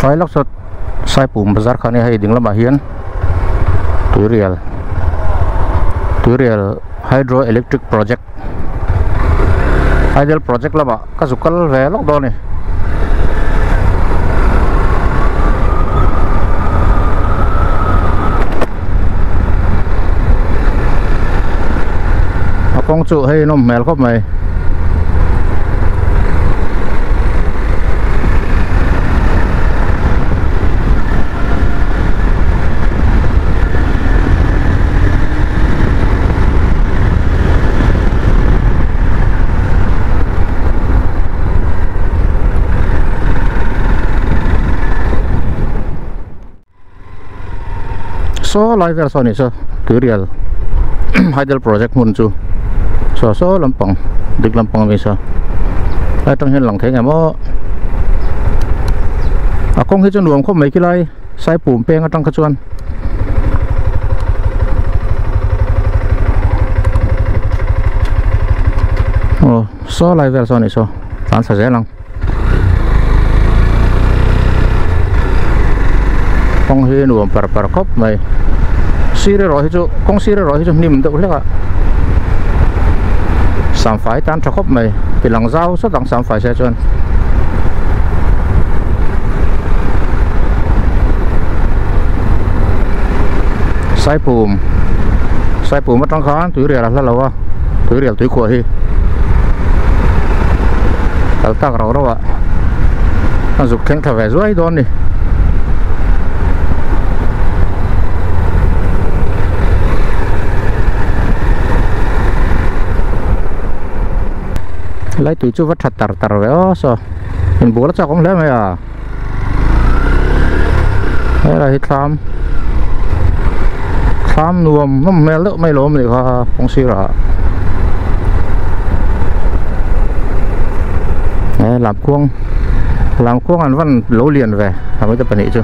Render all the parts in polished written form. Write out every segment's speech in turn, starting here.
Tlai lawk saw Saipum bazar kha ania hei ding lamah hian Tuirial Tuirial Hydro Electric Project Hydel Project lamah ka zu kal ve lawk dawn a ni. A kawng chu hei nawm hmel khawp mai. Saw lai vel saw a nih chu tuirial hydel project hmun chu saw saw lampang dik lampang ami saw lai atang hian lang thei ngem aw a kawng hi chu nuam khawp mai khilai saipum peng atang kha chuan. Aw saw lai vel saw a nih saw tlan thla zel ang. Kawng hi nuam par par khawp mai sir erawh hi chu kawng sir erawh hi chu hnim deuh hlek a samfai tan tha khawp mai ti lang zau sawt ang samfai se chuan saipum saipum atang khan tuirial a hla lo a tuirial tuikhuah hi. Kal tak rauh rauh ah a zuk thleng thla ve zuai dawn ni. Lai tui chu va tha tar tar ve aw saw inbual a chak awm hle mai a helai hi thlam thlam nuam nawm hmel deuh mai lo awm nih kha kawng sirah. He lamkhuang lamkhuang an van lo lian ve a mite pahnih chu.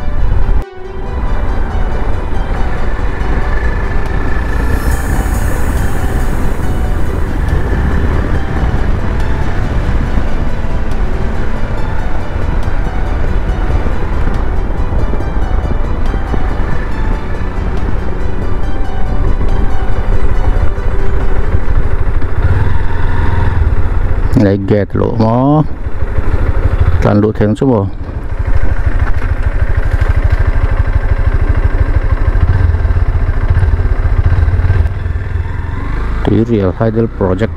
Lấy gate lộ mó tlan luh theng chu maw Tuirial Hydel Project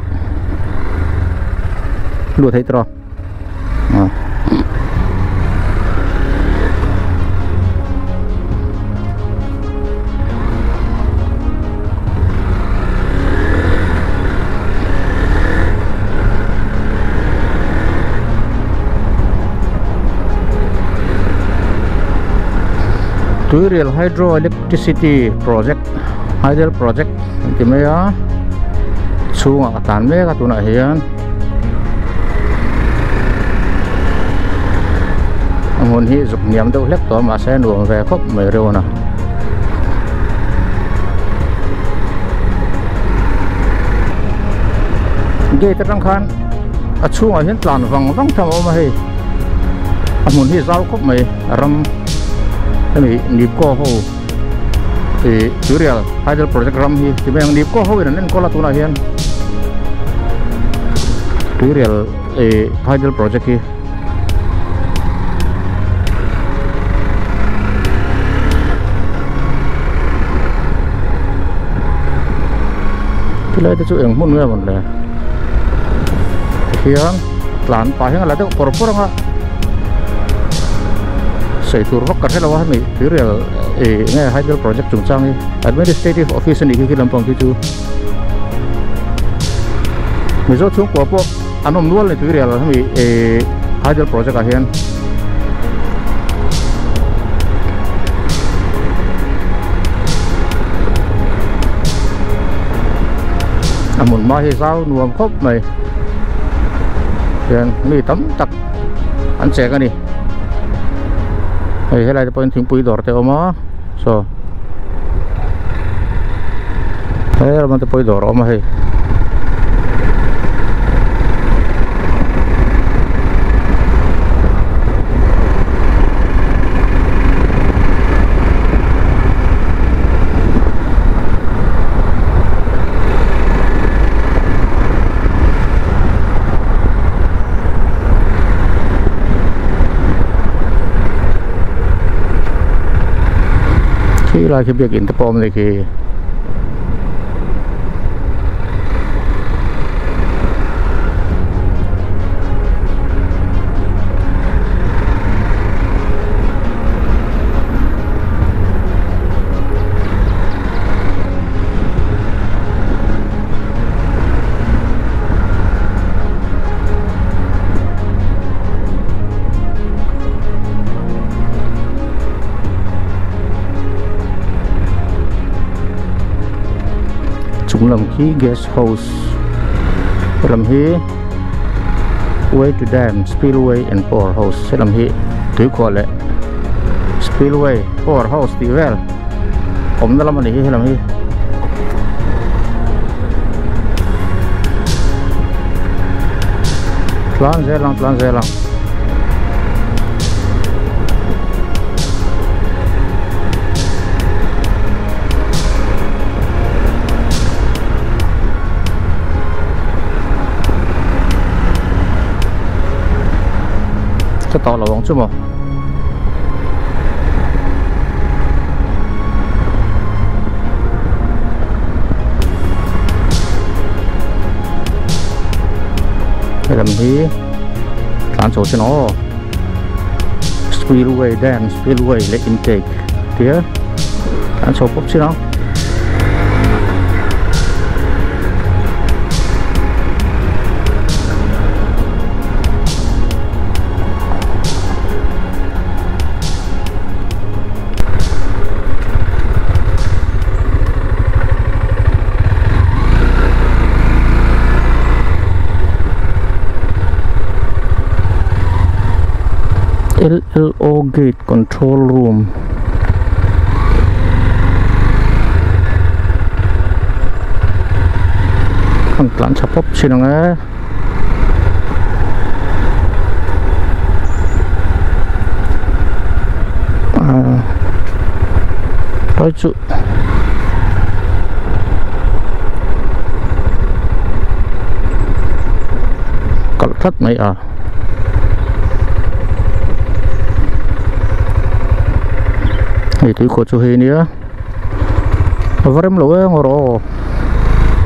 luh thei tawh. Tuirial Hydro Electricity Project Hydel Project an ti mai a chhungah a tlan mek a tunah hian. A hmun hi zuk hniam deuh hlek tawh a mahse nuam ve khawp mai reuh a gate atang khan a chhungah hian tlan vang vang tham a awm a hei a hmun hi zau khawp mai a ram hemi nipco ho ih tuirial hydel project ram hi ti mai ang nipco ho in an enkawl a tunah hian tuirial ih hydel project hi. Tilai te chu eng hmun nge mawn le tikhian tlan pah hian a la deuh pawr pawr ang a sawi tur vak ka hre lo a hemi tuirial ih nge hydel project chungchang hi administrative office a nih khi khi lampang khi chu mizo chhungkua pawh an awm nual a ni tuirial hemi ih hydel project ah hian. A hmun hma hi zau nuam khawp mai hian mi tam tak an cheng a ni hei helai te pawhin thingpui dawr te a awm a saw he ram te pawh hi dawr a awm a hei. Khilai khi biakin te pawh a awm a nih khi. Chung lam khi guest house helam hi way to dam spillway and power house helam hi tuikhuah leh spillway power house tih vel awmna lam a nih hi helam hi. Tlan zel ang tlan zel ang. Ka tawh lo ang chu maw. Helam hi tlan chho chin aw spillway dam spillway leh intake tia tlan chho pawp chin ang. LLO gate control room kan tlan tha pawp thin ang e. Pai chu kalh tlat mai a. Hei tuikhuah chu hei nia a va rem lo eng awrh aw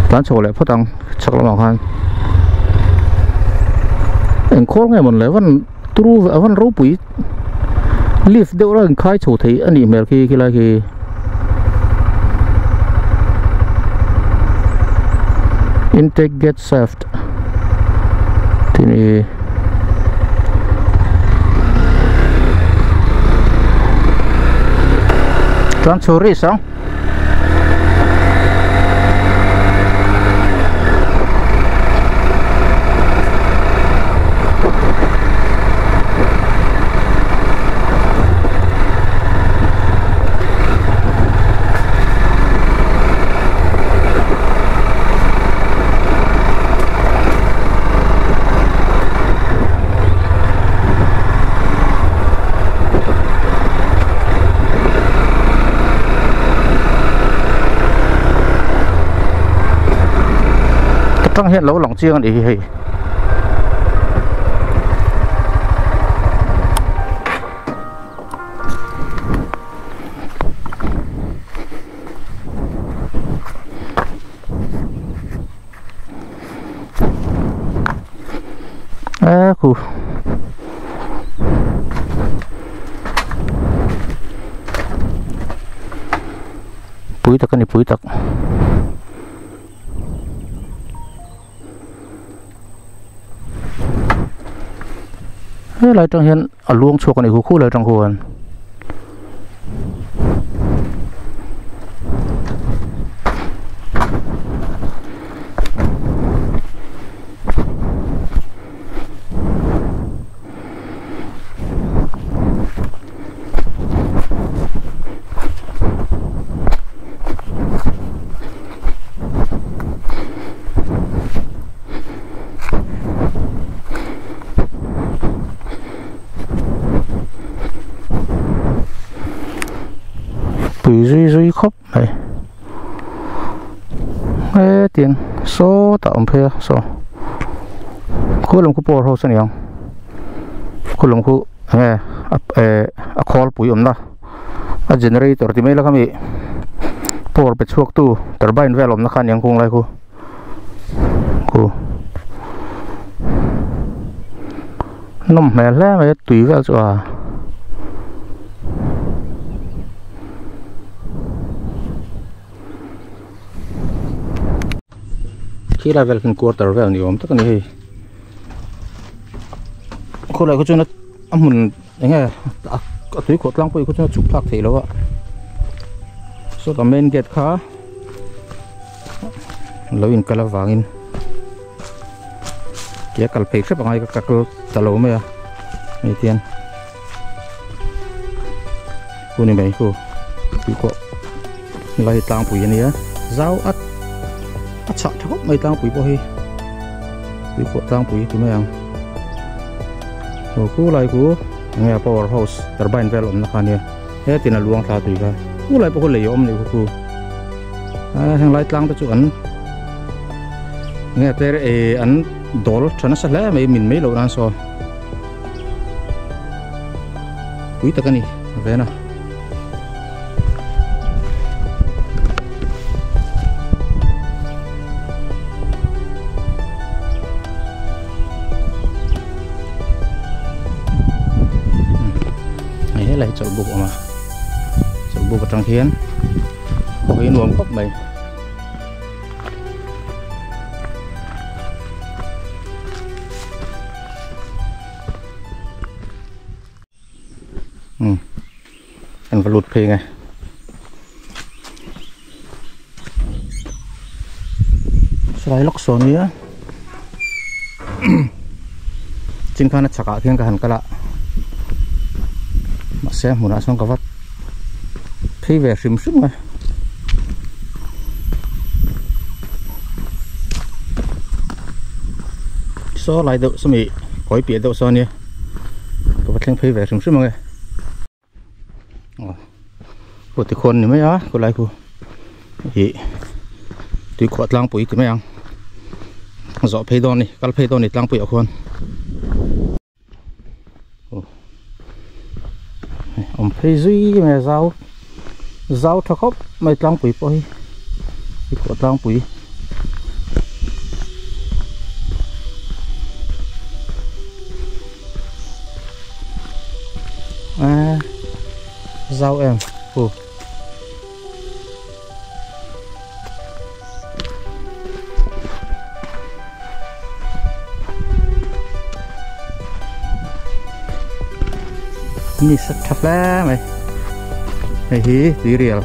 tlan chho leh phawt ang chhak lamah khan eng khawl nge mawn le van turu a van ropui lift deuh reuh a inkhai chho thei a nih hmel khi khilai khi. Intake gate shaft tih ni. Chuan chhuri sang. Tang hian lo lang chiang a nih hi hei. E khu pui tak a ni pui tak. Helai tang hian a luang chhuak a ni khu khu lai tang khuan. Pui zui zui khawp mai hetiang sawtah a awm phei a saw khu lam khu power house a ni ang khu lam khu enge a khawl pui awmna. A generator ti mai la khami power pe chhuak tu turbine vel awmna kha aniang kung lai khu khu nawm hmel hle mai a tui vel chu a khi lai vel khin quarter vel ni awm tak a ni hei khawlai khaw chuan a hmun eng nge a tui khawh tlang pawh hi khaw chuan a chhuk thlak theih loh a sawtah main gate kha lo in kal avangin ke a kal phei hrep angai ka kal ta lo mai a hei tian khu ni mai khu tui khawh lai hi tlangpui a nia zau at a chhah tha khawp mai tlangpui pawh hi tui khawh tlangpui ti mai ang aw khu lai khu enge a power house turbine vel awmna kha ania hetin a luang thla tui kha khu lai pawh khu lei a awm anih khu khu a heng lai tlang te chu an enge ter eh an dawl tha nasa hle mai min mai loh nan saw pui tak a ni vena. Hei helai hi chawlhbuk a awm a chawlhbuk atang hian khaw hi nuam khawp mai. Um kan va lut phei nge sawi lawk sawn nia chin khan a chhakah khian ka han kal a mahse a hmunah sawn ka va phei ve hrim hrim a. Saw lai deuh sawmi kawi piah deuh saw ania ka va thleng phei ve hrim hrim ang e aw khu tikhuan ni mai a khulai khu ih tui khuah tlangpui ti mai ang zawh phei dawn a ni kal phei dawn a ni tlangpui ah khuan aw awm phei zui mai a zau zau tha khawp mai tlangpui pawh hi tui khuah tlangpui. A zau em hu ni sat tha hle mai hei hi tuirial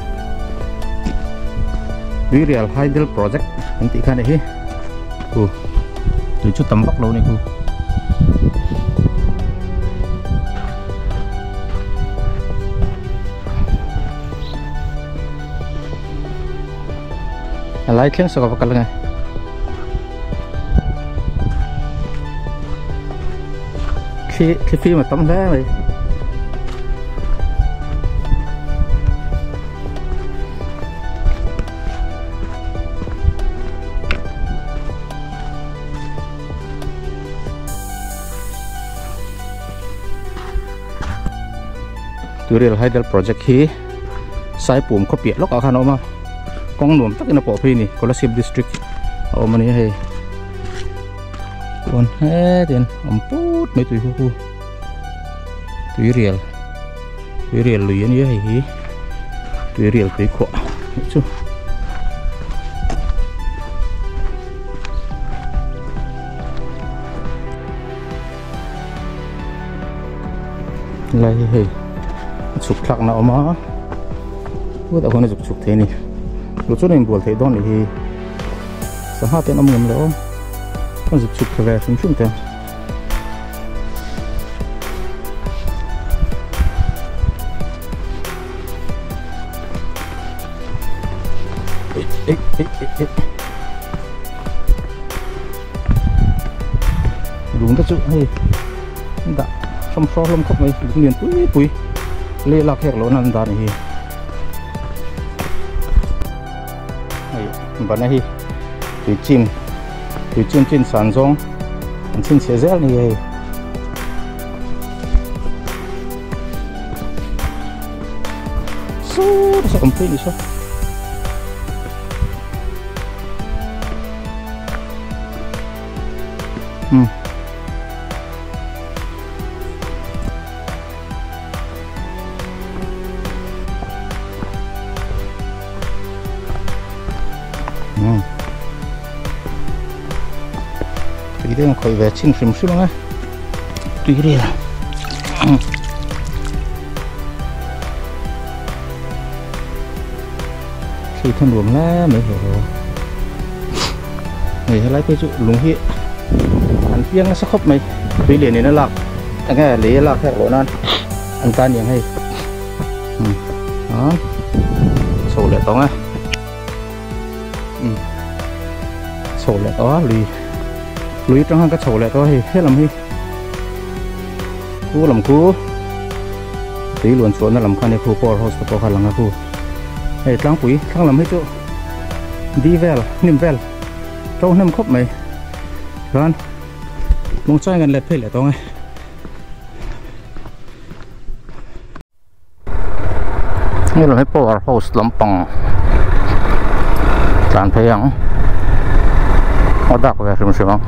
tuirial hydel project an tih kha a nih hi khu tui chu tam vak lo a ni khu. A lai thleng sak a va kal ange. Thli thli fim a tam hle mai. Tuirial Hydel Project hi Saipum khaw piah lawkah khan a awm a kawng nuam takin a pawh phei a ni Kolasib District a awm a ni hei chuan hetin awm put mai tui khu khu Tuirial Tuirial lui a nia hei hi Tuirial tui khuah nih chu. Helai hi hei a chhuk thlak na a awm a hutah khuan a zuk chhuk thei a ni chu chuan a inbual theih dawn nih hi sangha te an awm ngam lo a zuk chhuk thla ve hrim hrim te. Lung te chu hei an dah hrawm hraw hlawm khawp mai lung lian pui pui lei lak hek lohna an dah a ni hi hei bana hi tui chim tui chim chin san zawng an chhinchhiah zel a ni hei. saw saw awm phei ni saw. Tui deng khawih ve chin hrim hrim ang e tui rel thli than ruam hle mai he ho hei helai phei chu lung hi an piang nasa khawp mai tui lian in a lak enge lei a lak herh loh nan an tan niang hei chho leh tawng e chho leh tawh a lui lui atang khan ka chho leh tawh a hei helam hi khu lam khu tui luan chhuahna lam khan hei khu power house te pawh kha a lang a khu hei tlangpui thlang lam hi chu di vel hnim vel to hnem khawp mai chuan lungchai ngan let phei leh tawng e. Hei lam hi power house lampang tlan phei ang a dak ve hrim hrim ang.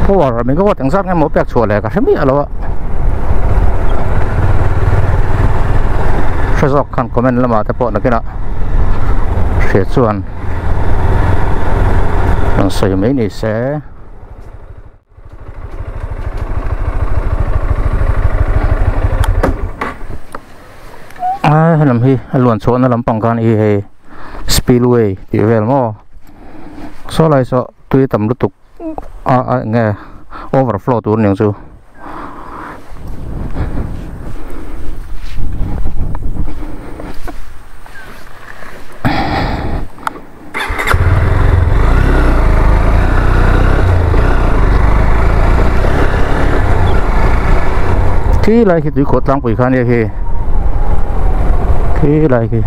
Power megawatt engzat nge maw pek chhuah leh ka hre miah lo a hre zawk khan comment lamah te pawh nakinah hria chuan rawn sawi mai ni se. A helam hi a luan chhuahna lampang khan i hei spillway tih vel maw saw lai saw tui tam lutuk a a eng nge overflow tur aniang chu. Khi lai khi tuikhuah tlangpui kha ania khi khi lai khi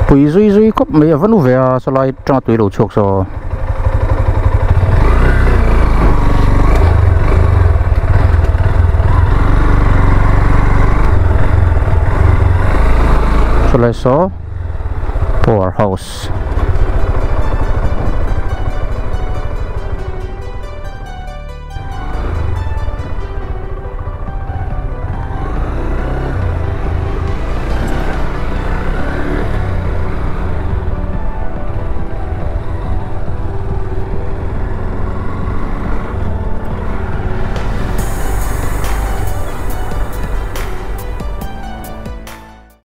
pui zui zui khawp mai a va nu ve a sawlai atanga tui lo chhuak saw. Chulai saw power house